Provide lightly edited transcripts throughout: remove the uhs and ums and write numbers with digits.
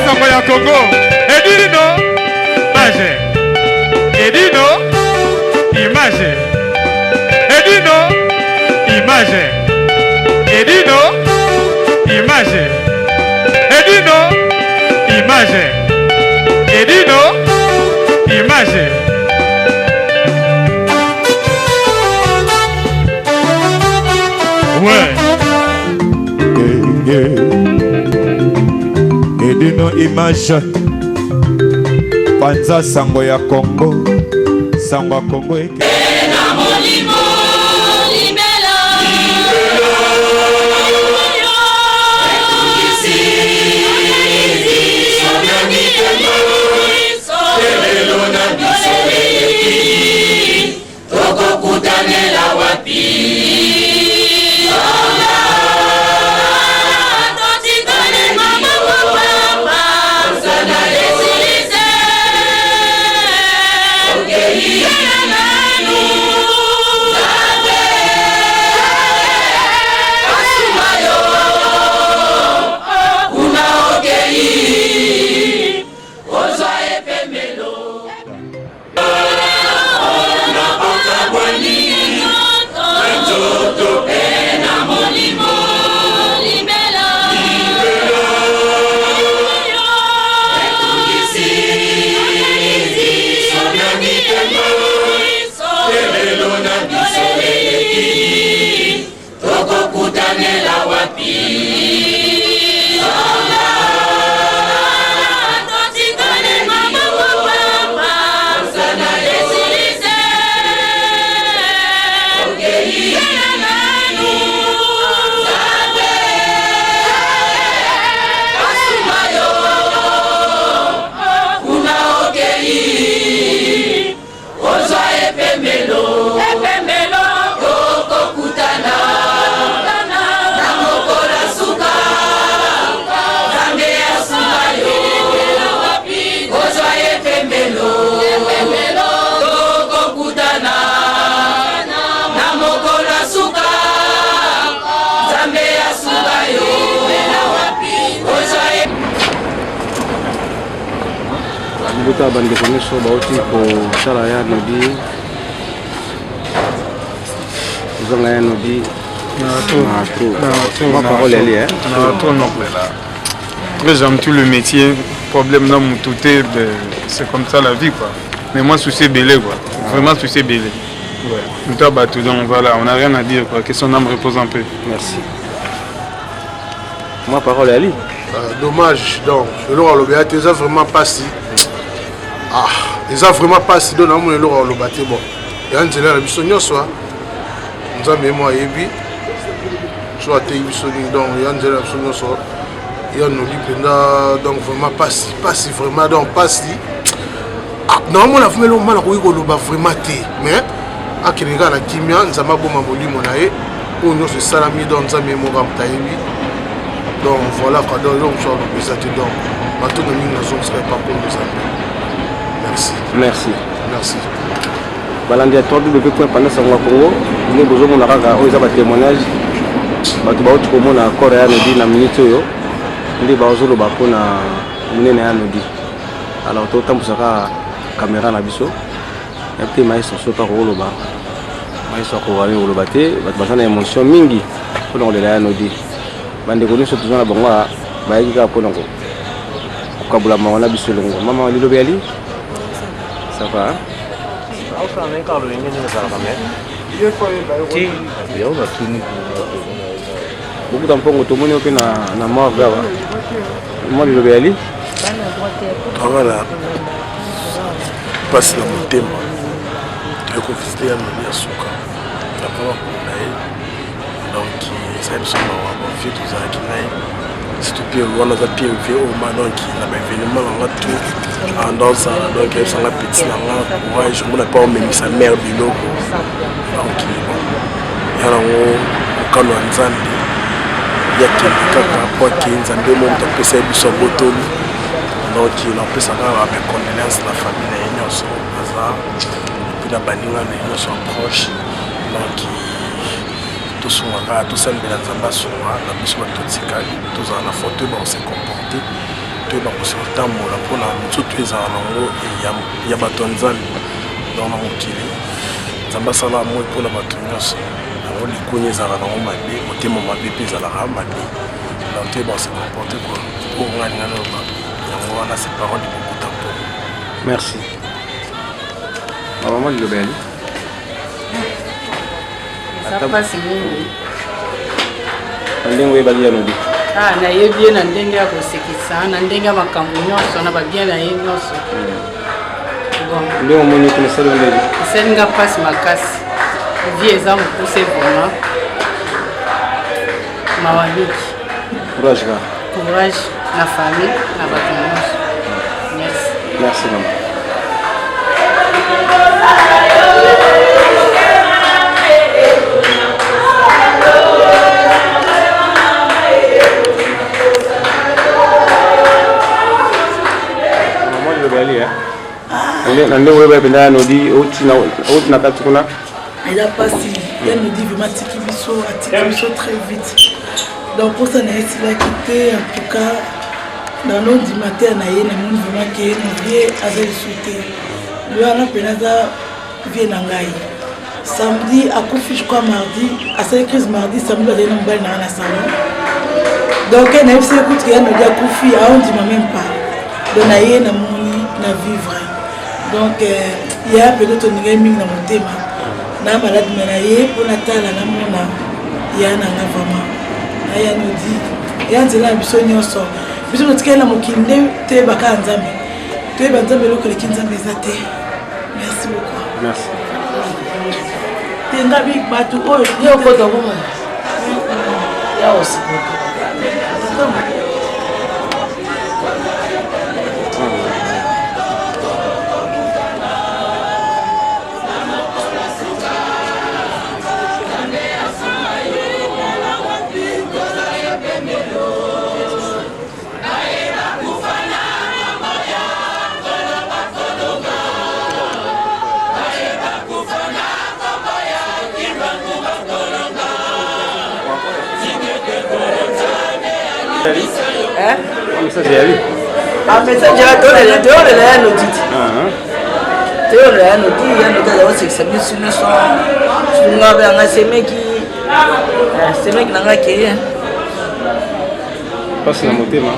Sango ya Congo. Edino image. Edino image. Edino image. Edino image. Edino image. Edino image. Ouais. Edino image panza sango ya Congo sango ya Congo eke Tokokutanela wapi? Tokokutanela wapi? Libota ya bandeko nyonso bauti kosala ya nodi kozanga ya nodi Très j'aime tout le métier, problème dans mon tout c'est comme ça la vie quoi. Mais moi souci belé quoi, vraiment souci belé. Ouais. Toi bateau donc voilà, on n'a rien à dire quoi, que son âme repose en paix. Merci. Moi parole Ali. Dommage donc eloko alobi ya te eza vraiment mpasi. Ah, eza vraiment mpasi donc namona eloko aloba te bon ya nzela na biso nyonso nzambe ye mo ayebi so ateyi biso nini donc ya nzela na biso nyonso ya noli mpenza donc vraiment mpasi mpasi vraiment donc mpasi. Ah, naomona vraiment eloko ma nakoki koloba vraiment te mais akende kaka na kimia nzambe aboma molimo na ye oyo nyonso esalami donc nzambe ye moko moto ayebi donc voilà quoi donc eloko mosusu aloba eza te donc matondo mingi nazongisaka epa kongo nzambe. Merci. Merci. Merci. Balandi ya www.panza sango ya Congo nde bozomona kaka oyo eza ba témoignage bato bauti komona corps ya Nodi na minute oyo nde bazoloba mpona monene ya Nodi. Alors totambusa kaka caméra na biso ya te maestro so mpe akoloba maestro akoka mingi koloba te bato baza na émotion mingi mpona kolela ya Nodi. Bandeko nyonso toza na bango bayaki kaka mpona kokabola mawa na biso elongo. Mama lilobi ali ça va? Bokuta mpongo tomoni yo mpe na morgue awa. Mwa lilobi ali anga na mpasi na motema toye kovisite ya Nodi ya suka na mpa makolo na ye donc esali biso mawa bavie tozalaki na ye surtout Pierre wana aza Pierre vie oma donc na baévénement nanga tout andosala donc ayebisanga petit na nga courage omona mpe omemisa mare biloko donc bon ya nango mokano ya nzambe yakende kaka po akei nzambe mo moto apesa ye biso abotoli donc napesaka ba mes condoléances na famille na ye nyonso aza epuis na baninga na ye nyonso approche donc tosunga kaka tosambela nzambe asunga na biso bato totikali tozala na foi toyeba kose comporter. Toyeba kosi kotambola mpona nzoto ezala nango ya bato ya Nzambe. Donc na mokili Nzambe asala moi mpona bato nyonso. Yango likunya ezalaka nango mabe, motema mabe mpe ezalaka mabe. Donc toyeba kose comporter quoi. Oyo ngai alinga naloba yango wana, c'est parole de Bokuta Mpo. Merci. Mama, liloba yali. Eza mpasi mingi. Na ndenge oyebaki ya Nodi? Ah, nayebi ye na ndenge ya kosekisa, na ndenge ya makambo nyonso, na babien na ye nyonso. Bon. Ndenge omoni kuna, esali yo ndenge? Esali nga mpasi makasi. Vie eza mokuse vraiment, mawa mingi. Courage kaka. Courage na famille, na bato nyonso. Merci. Merci, mama. Mama, liloba yali na ndenge oyeba mpenza ya Nodi, outi na kati kuna. Eza mpasi. Ya Nodi vraiment atiki biso, atiki biso très vite. Donc mposa na ye esilaki te. En tout cas nanondima te na ye, namoni vraiment ke vieux aza lisu te. Wana mpena aza vieux na ngai. Samedi akufi, je crois mardi asali crise, mardi, samedi bazali na mobali na nga na salon. Donc nayebisi ye kutu ya Nodi akufi, aondima même pas. Donc na ye namoni na vivre. Donc ya peut-être toningai mingi na motema na malade, me na ye mpo natala, namona ya na nga vraiment na ya Nodi, ya nzela na biso nyonso. Biso totikali na mokili nde toyebaka ya Nzambe, toyeba Nzambe, eloko eleki Nzambe eza te. Merci beaucoup. Merci. Te, ngabi bato oyo. Yo okota kuna ya osipota. Message yali. Message ya tolela, toyolela ya Nodi ti, toyolela ya Nodi. Ya Nodi aza kosekisa biso nyonso. Sunga mpe yanga semeki, semeki na nga keye. Mpasi na motema.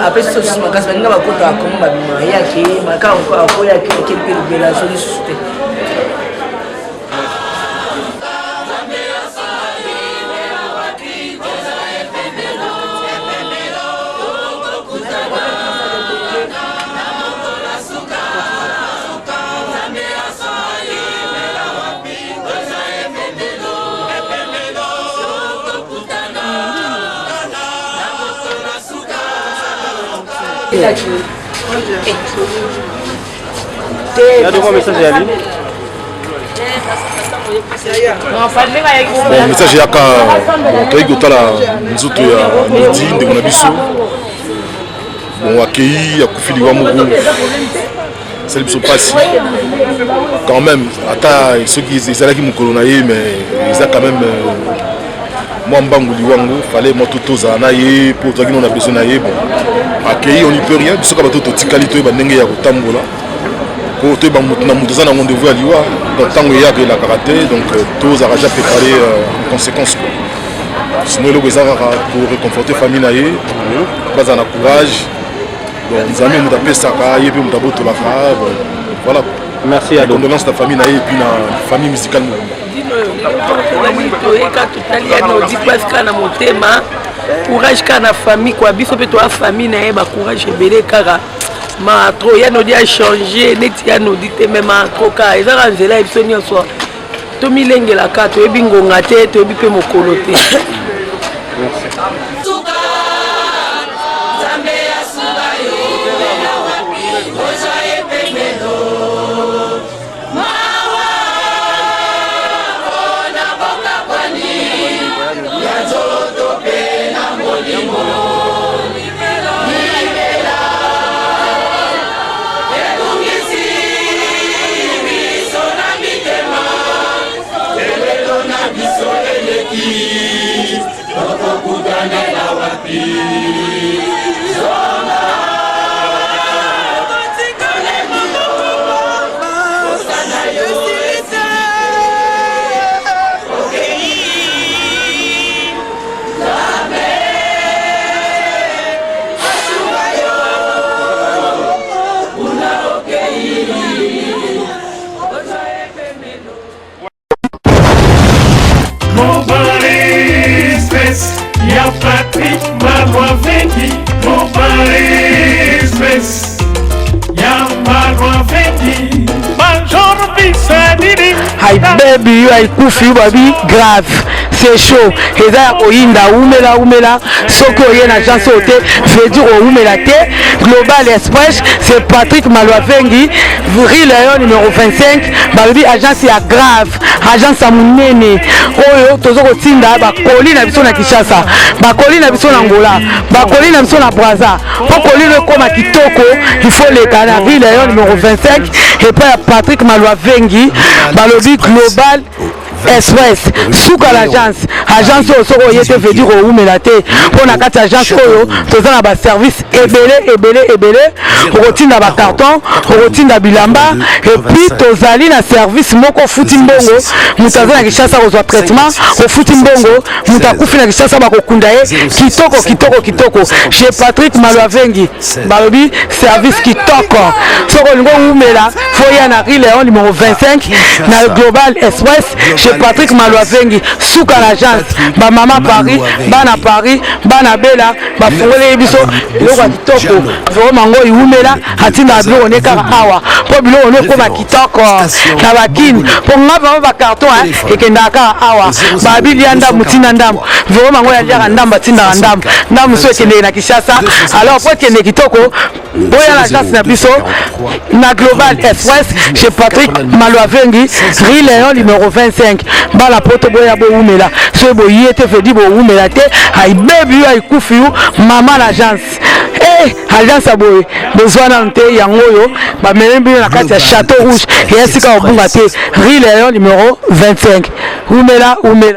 Apesi so susu makasi. Baninga bakota kongo babima, ye akeye maka akoya, ake mpe libela so lisusu te. Ya mwa message yali. Bon, message eyaka, bon, toyei kotala nzoto ya Nodi, ndeko na biso. Bon, akei, akufi liwa moko esali biso mpasi quand même. Ata soki ezalaki mokolo na ye, mais eza quand même mwa mbangu liwango. Fallait mwa to tozala na ye mpo tozalaki no na besoin na ye. Bon, akei, on n'y peut rien. Biso kaka bato totikali, toyeba ndenge ya kotambola po toyeba motu na moto aza na rendez-vous ya liwa. Donc ntango eyaka, elakaka te. Donc tozalaka déjà préparé en conséquence quoi. Sinon eloko eza kaka pour réconforter famille na ye, bazala na courage. Bon, Nzambe moto apesaka, ye mpe moto abotolaka. Bon, voilà. Merci, Ado. Condoléance na famille na ye et puis na famille musicale mobimba. Toyeka, totali ya Nodi, mpasi kaka na motema. Courage kaka na famille kwa biso mpe toya famille na ye, bacourage ebele kaka. Ma trop ya Nodi achange neti ya Nodi te, me ma trop kaka eza kaka nzela ya biso nyonso. Tomilengelaka, toyebi ngonga te, toyebi mpe mokolo te. Nzambe asunga yo, ozwa epemelo. Mawa mpona bokabwani ya nzoto mpe na molimo libela ebungisi biso na mitema. Elelo na biso eleki, tokokutanela. Ayibebi yo ayikufi yo babi grave, c'est chaud, eza ya koyinda. Wumela wumela, soki oye na agence oyo te, veut dire owumela te. Global Express, c'est Patrick Malwavengi, rue Léon numéro 25. Balobi agence ya grave, agence ya monene oyo toza kotinda bakoli na biso na Kinshasa, bakoli na biso na Angola, bakoli na biso na Brazza. Mpo kolino ekóma kitoko, il faut leka na rue Léon numéro 25 epai ya Patrick Malwavengi. Balobi Global Express, suka l'agence. Agence oyo, soki oye te, veut dire owumela te, mpo na kati ya agence oyo toza na baservice ebele ebele ebele. Okotinda bacarton, okotinda bilamba, et puis tozali na service moko: ofuti mbongo, moto aza na Kinshasa kozwa traitement. Ofuti mbongo, moto akufi na Kinshasa, bakokunda ye kitoko kitoko kitoko chez Patrick Malwavengi. Balobi service kitoko. Soki olingi owumela, faut ya na rue Léon numéro 25 na Global Express chez Patrick Malwavengi, suka na agence. Bamama Paris, bana Paris, bana Bela, bafungoleli biso biloko ya kitoko. Vraiment ngo iwumela, atindaka biloko ne kaka awa mpo biloko ne ekóma kitoko na bakini. Mpo nga vraiment bacarton ekendaka kaka awa. Babilia ndambu, ntina ndambu, vraiment ngo yaliaka ndambu, atindaka ndambu ndambu so ekendeke na Kinshasa. Alors po ekende kitoko, boya na agence na biso na Global Express chez Patrick Malwavengi, rue Léon numéro 25. Bala poto, boya bowumela. Soki boye te, veut dire bowumela te. Ayibebi yo, ayikufi yo, mama na agence. Eh, agence ya boye bozwa nanu te. Yango oyo bamemi bino na kati ya Château Rouge, eya sika kobunga te, rue Léon numéro 25. Umela umela.